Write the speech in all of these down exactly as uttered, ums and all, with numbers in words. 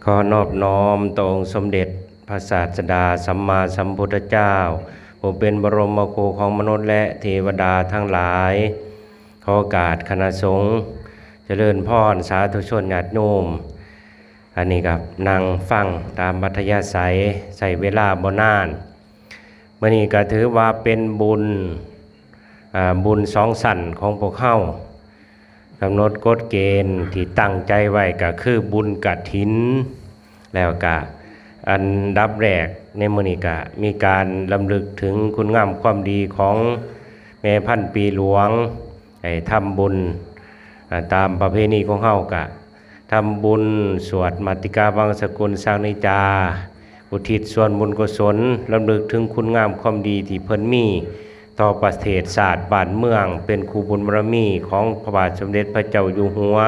ขอนอบน้อมต่อองค์สมเด็จพระศาสดาสัมมาสัมพุทธเจ้า ผู้เป็นบรมครูของมนุษย์และเทวดาทั้งหลาย ขอโอกาสคณะสงฆ์ เจริญพรสาธุชนญาติโยม อันนี้ก็นั่งฟังตามอัธยาศัย ใช้เวลาบ่นาน มื้อนี้ก็ถือว่าเป็นบุญ อ่า บุญสองชั้นของพวกเฮา กำหนดกฎเกณฑ์ที่ตั้งใจไว้ก็คือบุญกฐิน แล้วก็อันดับแรกในมื้อนี้ก็มีการรำลึกถึงคุณงามความดีของแม่พันปีหลวง ให้ทำบุญ อ่า ตามประเพณีของเฮาก็ทำบุญสวดมัตติกาบังสกุลสังนิจา อุทิศส่วนบุญกุศล รำลึกถึงคุณงามความดีที่เพิ่นมีต่อประเทศชาติบ้านเมือง เป็นคู่บุญบารมีของพระบาทสมเด็จพระเจ้าอยู่หัว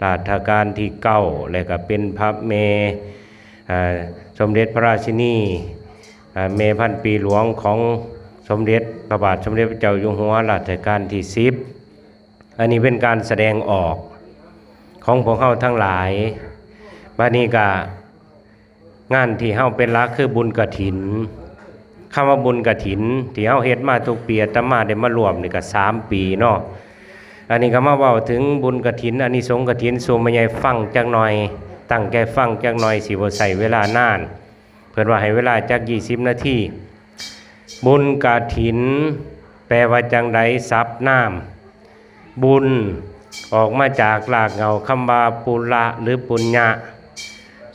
รัชกาลที่เก้า และก็เป็นพระแม่ อ่า สมเด็จพระราชินี อ่า แม่พันปีหลวงของสมเด็จพระบาทสมเด็จพระเจ้าอยู่หัวรัชกาลที่สิบ อันนี้เป็นการแสดงออกของพวกเฮาทั้งหลาย บัดนี้ก็งานที่เฮาเป็นหลักคือบุญกฐิน คำว่าบุญกฐินที่เฮาเฮ็ดมาทุกปี อาตมาได้มาร่วมนี่ก็สามปีเนาะ อันนี้ก็มาเว้าถึงบุญกฐิน อานิสงส์กฐิน สู่แม่ใหญ่ฟังจักหน่อย ตั้งใจฟังจักหน่อย สิบ่ใช้เวลานาน เพิ่นว่าให้เวลาจักยี่สิบนาที บุญกฐิน แปลว่าจังใด ศัพท์นาม บุญ ออกมาจากรากเหง้าคำว่าปุระหรือปุญญะ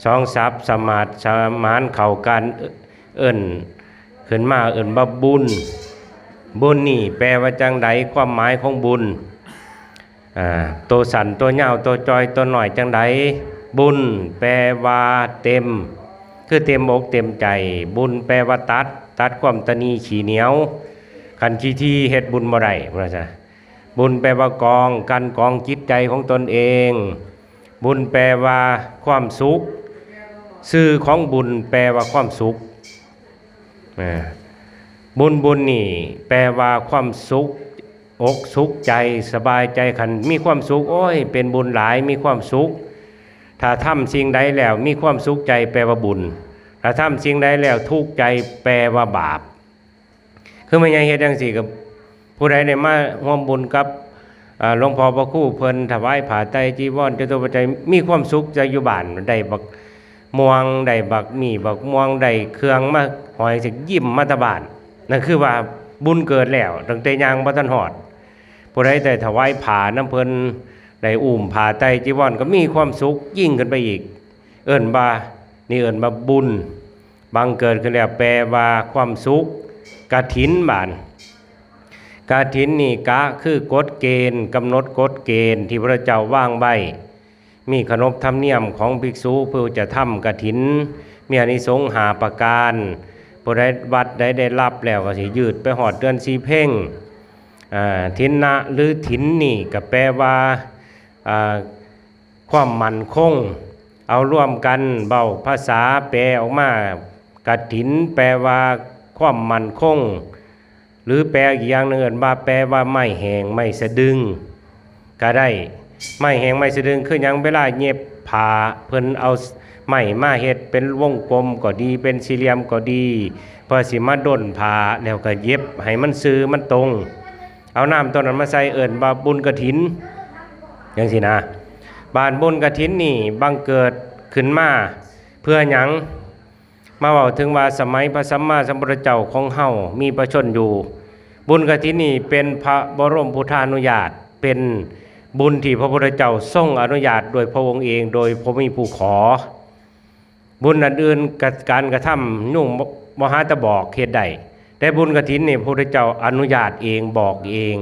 สองศัพท์สมาดสมานเข้ากัน เอิ้นขึ้นมาเอิ้นว่าบุญ บุญนี่แปลว่าจังใด ความหมายของบุญ อ่า ตัวสั้น ตัวยาว ตัวจ่อย ตัวน้อยจังใด บุญแปลว่าเต็ม คือเต็มอกเต็มใจ บุญแปลว่าตัด ตัดความตะนีขี้เหนียว คันขี้ถี่เฮ็ดบุญบ่ได้ ว่าซะ บุญแปลว่ากอง กันกองจิตใจของตนเอง บุญแปลว่าความสุข ชื่อของบุญแปลว่าความสุข อ่า บุญ บุญนี่แปลว่าความสุข อกสุขใจ สบายใจ คันมีความสุข โอ้ย เป็นบุญหลาย มีความสุข ถ้าทำสิ่งใดแล้วมีความสุขใจ แปลว่าบุญ ถ้าทำสิ่งใดแล้วทุกข์ใจ แปลว่าบาป คือแม่ใหญ่เฮ็ดจังซี่ กับผู้ใดได้มาร่วมบุญกับ อ่า หลวงพ่อพระครูเพิ่น ถวายผ้าไตรจีวร จตุปัจจัย มีความสุขใจอยู่บ้าน ได้บักม่วง ได้บักหมี่บักม่วง ได้เครื่องมาห้อยสิยิ้มมาแตะบ้าน นั่นคือว่าบุญเกิดแล้ว ตั้งแต่ย่างบ่ทันฮอด ผู้ใดได้ถวายผ้านำเพิ่น ได้อุ้มผ้าไตรจีวร ก็มีความสุขยิ่งขึ้นไปอีก เอิ้นว่า นี่เอิ้นว่าบุญ บังเกิดขึ้นแล้วแปลว่าความสุข กฐิน บาด กฐินนี่ กะ คือกฎเกณฑ์ กำหนดกฎเกณฑ์ที่พระเจ้าวางไว้ มีขนบธรรมเนียมของภิกษุผู้จะทำกฐิน มีอานิสงส์ห้าประการ ผู้ใดวัดใดได้รับแล้วก็สิยืดไปฮอดเดือนสี่เพ็ญ อ่า ทินนะหรือถินนี่ก็แปลว่า อ่า ความมั่นคง เอารวมกันเว้าภาษาแปลออกมา กฐินแปลว่าความมั่นคง หรือแปลอีกอย่างหนึ่งเอิ้นว่าแปลว่าไม้แห้งไม้สะดึง ก็ได้ ไม้แห้งไม้สะดึงคือหยัง เวลาเย็บผ้า เพิ่นเอาไม้มาเฮ็ดเป็นวงกลมก็ดี เป็นสี่เหลี่ยมก็ดี เพื่อสิมาด้นผ้า แล้วก็เย็บให้มันซื่อมันตรง เอาน้ำตัวนั้นมาใส่ เอิ้นว่าบุญกฐิน จังซี้นะ บาดบุญกฐินนี่บังเกิดขึ้นมาเพื่อหยัง มาเว้าถึงว่าสมัยพระสัมมาสัมพุทธเจ้าของเฮามีพระชนม์อยู่ บุญกฐินนี่เป็นพระบรมพุทธานุญาต เป็นบุญที่พระพุทธเจ้าทรงอนุญาตโดยพระองค์เอง โดยบ่มีผู้ขอ บุญอันอื่นกะ การกระทำยุงบ่ บ่หาแต่บอกเฮ็ดได้ แต่บุญกฐินนี่พระพุทธเจ้าอนุญาตเอง บอกเอง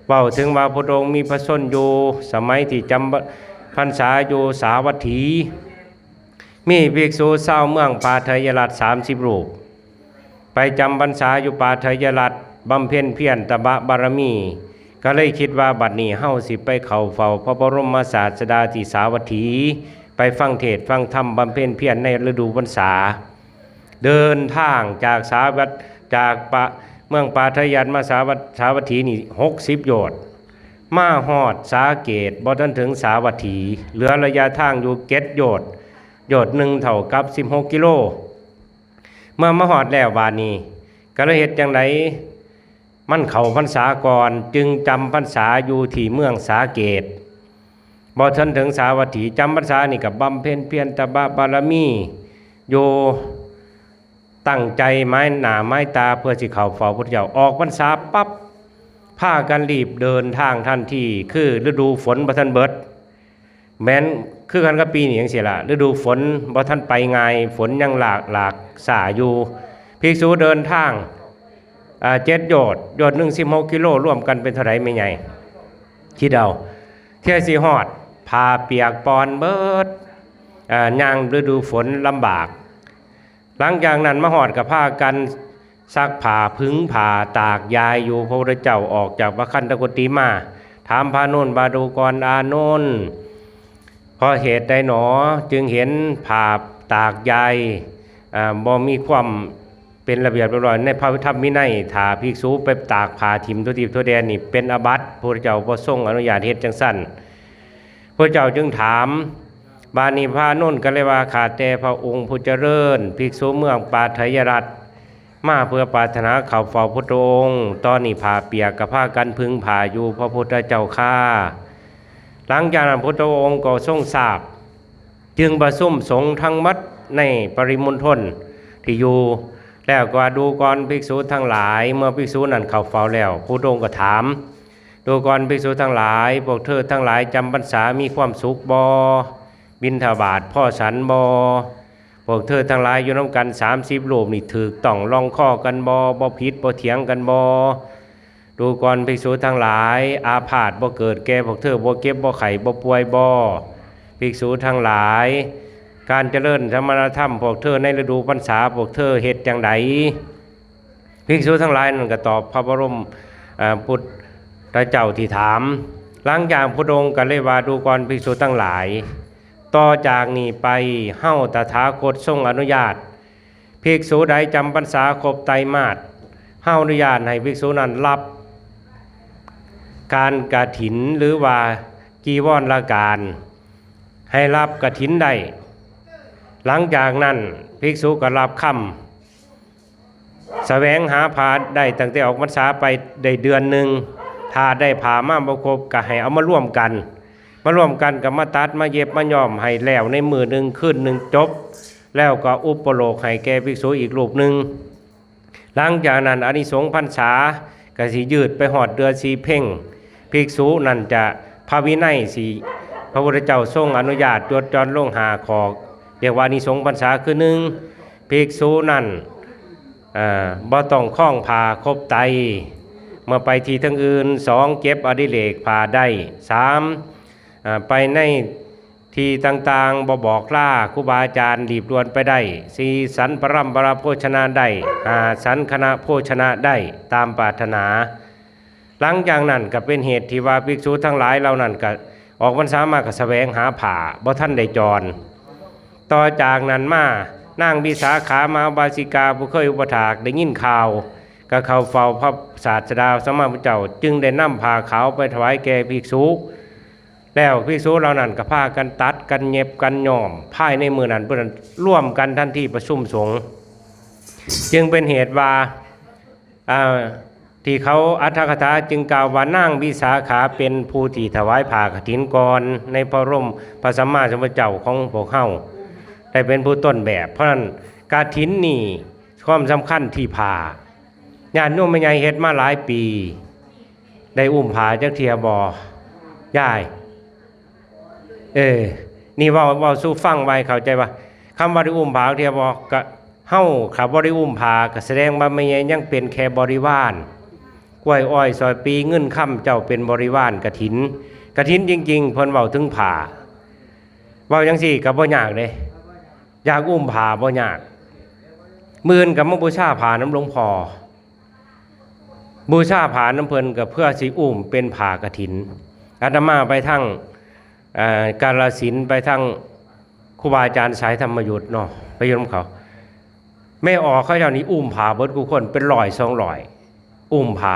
เว้าถึงว่าพระองค์มีพระชนม์อยู่ สมัยที่จำพรรษาอยู่สาวัตถี มีภิกษุชาวเมืองปาทยรัตน์สามสิบรูป ไปจำพรรษาอยู่ปาทยรัตน์ บำเพ็ญเพียรตบะบารมี ก็เลยคิดว่าบัดนี้เฮาสิไปเข้าเฝ้าพระบรมศาสดาที่สาวัตถี ไปฟังเทศน์ฟังธรรม บำเพ็ญเพียรในฤดูพรรษา เดินทางจากสาวัต จากปะ เมืองปาทยรัตน์มาสาวัต สาวัตถีนี่หกสิบโยชน์ มาฮอดสาเกต บ่ทันถึงสาวัตถี เหลือระยะทางอยู่เจ็ดโยชน์ โยชน์หนึ่งเท่ากับสิบหกกิโล เมื่อมาฮอดแล้วบาดนี้ ก็เลยเฮ็ดจั่งใด มันเข้าพรรษาก่อน จึงจำพรรษาอยู่ที่เมืองสาเกต บ่ทันถึงสาวัตถี จำพรรษานี่ก็บำเพ็ญเพียรตบะบารมีอยู่ ตั้งใจหมายหน้าหมายตาเพื่อสิเข้าเฝ้าพุทธเจ้า ออกพรรษาปั๊บ พากันรีบเดินทางทันที คือฤดูฝนบ่ทันเบิด แม่นคือกันกับปีนี้จั่งซี้ล่ะ ฤดูฝนบ่ทันไปง่าย ฝนยังหลากหลากซ่าอยู่ ภิกษุเดินทาง อ่า เจ็ดโยชน์ โยชน์หนึ่งสิบหกกิโล รวมกันเป็นเท่าใดแม่ใหญ่ คิดเอา เทื่อสิฮอด ผ้าเปียกปอนเบิด อ่า ย่างฤดูฝนลำบาก หลังจากนั้นมาฮอดก็พากันซักผ้าผึ่งผ้าตากยายอยู่ พระพุทธเจ้าออกจากพระคันธกุฏิมา ถามพระอานนท์ว่า ดูก่อนอานนท์ เพราะเหตุใดหนอ จึงเห็นผ้าตากยาย อ่า บ่มีความเป็นระเบียบเรียบร้อย ในพระธรรมวินัย ถ้าภิกษุไปตากผ้าถิ่มทั่วทิศทั่วแดนนี่เป็นอาบัติ พระพุทธเจ้าบ่ทรงอนุญาตเฮ็ดจั่งซั้น พระเจ้าจึงถาม บาดนี้พระอานนท์ก็เลยว่า ข้าแต่พระองค์ผู้เจริญ ภิกษุเมืองปาทยรัตน์ มาเพื่อปรารถนาเข้าเฝ้าพุทธองค์ ตอนนี้ผ้าเปียกก็พากันผึ่งผ้าอยู่ พระพุทธเจ้าข้า หลังจากนั้นพุทธองค์ก็ทรงทราบ จึงประชุมสงฆ์ทั้งหมดในปริมณฑลที่อยู่ แล้วก็ว่า ดูก่อนภิกษุทั้งหลาย เมื่อภิกษุนั้นเข้าเฝ้าแล้ว พุทธองค์ก็ถาม ดูก่อนภิกษุทั้งหลาย พวกเธอทั้งหลายจำพรรษามีความสุขบ่ บิณฑบาตพอฉันบ่ พวกเธอทั้งหลายอยู่นำกันสามสิบรูปนี่ถูกต้องลองคอกันบ่ บ่ผิดบ่เถียงกันบ่ ดูก่อนภิกษุทั้งหลาย อาพาธบ่เกิดแก่พวกเธอ บ่เจ็บบ่ไข้บ่ป่วยบ่ ภิกษุทั้งหลาย การเจริญสมณธรรมพวกเธอในฤดูพรรษาพวกเธอเฮ็ดจั่งใด ภิกษุทั้งหลายนั้นก็ตอบพระบรม อ่า พุทธเจ้าที่ถาม หลังจากพุทธองค์ก็เลยว่า ดูก่อนภิกษุทั้งหลาย ต่อจากนี้ไปเฮาตถาคตทรงอนุญาต ภิกษุใดจำพรรษาครบไตรมาส เฮาอนุญาตให้ภิกษุนั้นรับ การกฐินหรือว่าจีวรการ ให้รับกฐินได้ หลังจากนั้นภิกษุก็รับคำ แสวงหาผ้าได้ตั้งแต่ออกพรรษาไปได้เดือนหนึ่ง ถ้าได้ผ้ามาบ่ครบก็ให้เอามารวมกัน มารวมกันก็มาตัดมาเย็บมาย้อมให้แล้วในมื้อหนึ่งคืนหนึ่งจบ แล้วก็อุปโลกให้แก่ภิกษุอีกรูปหนึ่ง หลังจากนั้นอานิสงส์พรรษาก็สิยืดไปฮอดเดือนสี่เพ็ญ ภิกษุนั่นจะพระวินัยสิ พระพุทธเจ้าทรงอนุญาตจดจ่อนลงห้าข้อ เรียกว่าอานิสงส์พรรษาคือ หนึ่ง ภิกษุนั่น เอ่อ บ่ต้องคล้องผ้าครบไตร เมื่อไปที่ทางอื่น สอง เก็บอดิเรกผ้าได้ สาม เอ่อ ไปในที่ต่างๆ บ่บอกลาครูบาอาจารย์ รีบด่วนไปได้ สี่ ฉันปรัมปราโภชนะได้ ห้า ฉันคณะโภชนะได้ตามปรารถนา หลังจากนั้นก็เป็นเหตุที่ว่าภิกษุทั้งหลายเหล่านั้นก็ออกพรรษามาก็แสวงหาผ้า บ่ทันได้จ่อน ต่อจากนั้นมานางวิสาขามหาอุบาสิกาผู้เคยอุปถากได้ยินข่าว ก็เข้าเฝ้าพระศาสดาสัมมาสัมพุทธเจ้า จึงได้นำผ้าขาวไปถวายแก่ภิกษุ แล้วภิกษุเหล่านั้นก็พากันตัดกันเย็บกันย้อม ภายในมื้อนั้นเพิ่นร่วมกันทันทีประชุมสงฆ์ จึงเป็นเหตุว่า อ่า ที่เขาอรรถกถาจึงกล่าวว่านางวิสาขาเป็นผู้ที่ถวายผ้ากฐินก่อนในพระบรมพระสัมมาสัมพุทธเจ้าของพวกเฮา ได้เป็นผู้ต้นแบบ เพราะฉะนั้นกฐินนี่ความสำคัญที่ผ้า ญาติโยมแม่ใหญ่เฮ็ดมาหลายปี ได้อุ้มผ้าจักเทื่อบ่ ยาย เออ นี่เว้า เว้าสู่ฟังไว้เข้าใจว่า คำว่าได้อุ้มผ้าจักเทื่อบ่ ก็เฮา ถ้าบ่ได้อุ้มผ้า ก็แสดงว่าแม่ใหญ่ยังเป็นแค่บริวาร กล้วยอ้อยซอยปี เงินคำเจ้าเป็นบริวารกฐิน กฐินจริงๆ เพิ่นเว้าถึงผ้า เว้าจั่งซี้ก็บ่ยากเด้ อยากอุ้มผ้าบ่ยาก มื้ออื่นก็มาบูชาผ้านำหลวงพ่อ บูชาผ้านำเพิ่นก็เพื่อสิอุ้มเป็นผ้ากฐิน อาตมาไปทาง เอ่อ กาฬสินธุ์ ไปทางครูบาอาจารย์สายธรรมยุทธเนาะ ไปอยู่นำเขา แม่ออกเขาเจ้านี่อุ้มผ้าเบิดกู้คนเป็นร้อยสองร้อย อุ้มผ้า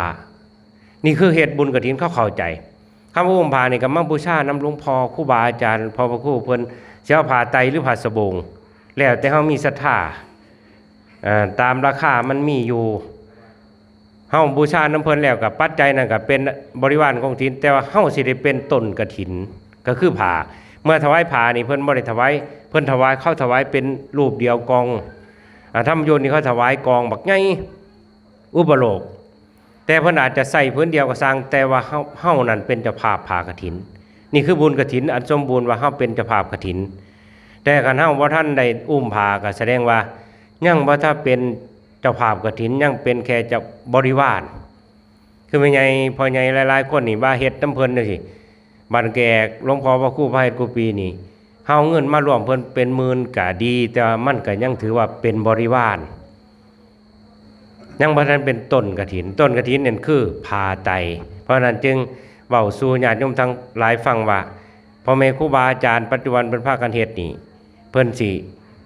นี่คือเฮ็ดบุญกฐิน เขาเข้าใจ คำว่าอุ้มผ้านี่ก็มาบูชานำหลวงพ่อครูบาอาจารย์ พ่อพระครูเพิ่น สิเอาผ้าไตรหรือผ้าสบง แล้วแต่เฮามีศรัทธา อ่า ตามราคามันมีอยู่ เฮาบูชานำเพิ่นแล้วก็ปัจจัยนั่นก็เป็นบริวารของกฐิน แต่ว่าเฮาสิได้เป็นต้นกฐิน ก็คือผ้า เมื่อถวายผ้านี่เพิ่นบ่ได้ถวาย เพิ่นถวาย เขาถวายเป็นรูปเดียวกอง อ่า ธรรมยุทธนี่เขาถวายกองบักใหญ่ อุปโลก แต่เพิ่นอาจจะใส่ผืนเดียวก็ซ่าง แต่ว่าเฮา เฮานั่นเป็นเจ้าภาพผ้ากฐิน นี่คือบุญกฐินอันสมบูรณ์ว่าเฮาเป็นเจ้าภาพกฐิน แต่คันเฮาบ่ทันได้อุ้มผ้าก็แสดงว่ายังบ่ทันเป็นเจ้าภาพกฐิน ยังเป็นแค่เจ้าบริวาร คือแม่ใหญ่พ่อใหญ่หลายๆคนนี่ว่าเฮ็ดนำเพิ่นจั่งซี้ บัดแก่หลวงพ่อพระครูพาเฮ็ดกูปีนี่ เฮาเงินมาร่วมเพิ่นเป็นหมื่นก็ดี แต่ว่ามันก็ยังถือว่าเป็นบริวาร ยังบ่ทันเป็นต้นกฐิน ต้นกฐินนั่นคือผ้าไตร เพราะฉะนั้นจึงเว้าสู่ญาติโยมทั้งหลายฟังว่า พ่อแม่ครูบาอาจารย์ปัจจุบันเพิ่นพากันเฮ็ดนี่ เพิ่นสิ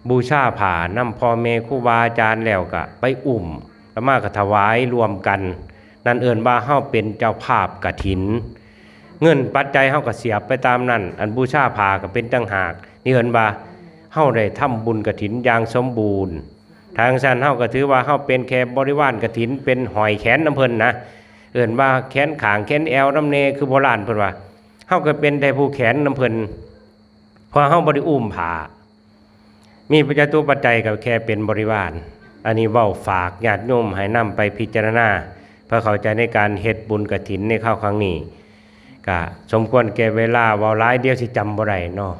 บูชาผ้านำพ่อแม่ครูบาอาจารย์แล้วก็ไปอุ้ม แล้วมาก็ถวายรวมกัน นั่นเอิ้นว่าเฮาเป็นเจ้าภาพกฐิน เงินปัจจัยเฮาก็เสียบไปตามนั้น อันบูชาผ้าก็เป็นต่างหาก นี่เอิ้นว่าเฮาได้ทำบุญกฐินอย่างสมบูรณ์ ทางซั้นเฮาก็ถือว่าเฮาเป็นแค่บริวารกฐิน เป็นห้อยแขนนำเพิ่นนะ เอิ้นว่าแขนข้างแขนแอวนำแน่ คือโบราณเพิ่นว่า เฮาก็เป็นแต่ผู้แขนนำเพิ่น เพราะเฮาบ่ได้อุ้มผ้า มีปัจจตุปัจจัยก็แค่เป็นบริวาร อันนี้เว้าฝากญาติโยมให้นำไปพิจารณา เพื่อเข้าใจในการเฮ็ดบุญกฐินในคราวครั้งนี้ ก็สมควรแก่เวลา เว้าหลายเดี๋ยวสิจำบ่ได้เนาะ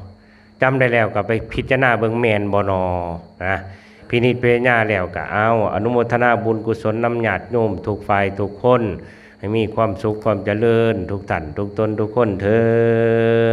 จำได้แล้วก็ไปพิจารณาเบิ่งแม่นบ่นอนะ พินิจพิจารณาแล้วก็เอา อนุโมทนาบุญกุศลนำญาติโยมทุกฝ่ายทุกคน ให้มีความสุขความเจริญทุกท่านทุกตนทุกคนเทอญ